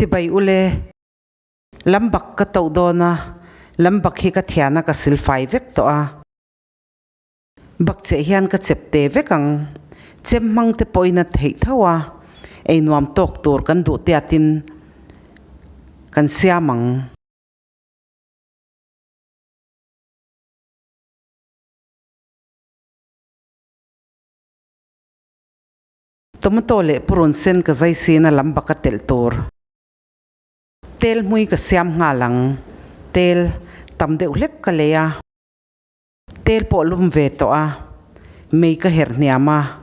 Chibai ule, lambak ka toh dawn a, lambak hi ka thian a ka silfai vek tawh a. Bak cheh hian ka chep te vek ang. Chem hmang te pawhin a theih tho a, ei nuam tawk tur kan duh tiatin kan siam ang. Tomato leh purun sen ka zai sin a lam bak a telh tur. Tel hmui ka siam nghal ang. Tel tam deuh hlek ka lei a. Tel pawh lum ve tawh a. Mei ka herh hniam a.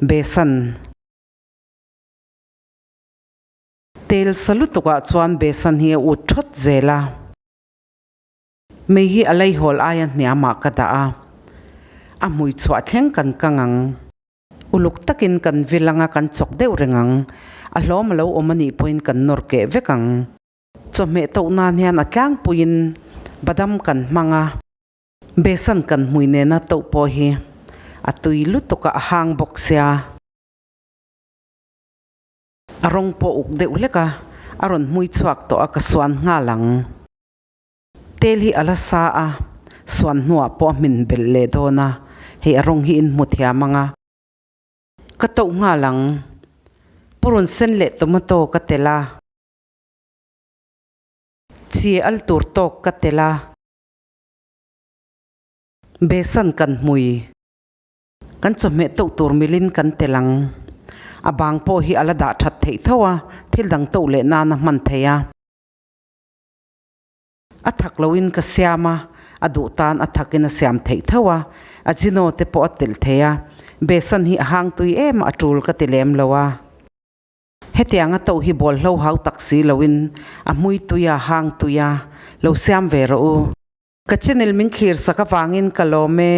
Besan. Tel sa lutuk ah chuan besan hi a ut thawt zel a. Mei hi a leihawl aia hniam ah ka dah a. A hmui chhuah thleng kan kang ang. Uluk takin kan vil anga kan chawk deuh reng ang. A hlawm a lo awm a nih pawhin kan nawr keh vek ang. Chawhmeh toh nan hian a tlangpuiin badam kan hmang a, besan kan hmui nena toh pawh hi a tui lutuk a, a hang bawk sia. A rawng pawh uk deuh hlek a, a rawn hmui chhuak tawh a ka suan nghal ang. Tel hi a la sa a, suan hnuah pawh a hmin belh leh dawn a, hei a rawng hi in hmu thiam ang a. Ka toh nghal ang. Purun sen leh tomato ka telh a. Chi al tur tawk ka telh a. Besan kan hmui. Kan chawhmeh toh tur milin kan telh ang. A bang pawh hi a la dah that theih tho a, thil dang toh leh nan a hman theih a. A thak loin ka siam a, a duh tan a thakin a siam theih tho a, Ajino te pawh a telh thei a, besan hi a hang tui em a tul ka ti lem lo a. Hetiang a toh hi bawl hlo hau tak si loin a hmui tui a hang tui a, lo siam ve rawh u. Ka channel min thlir sak avangin ka lawm e.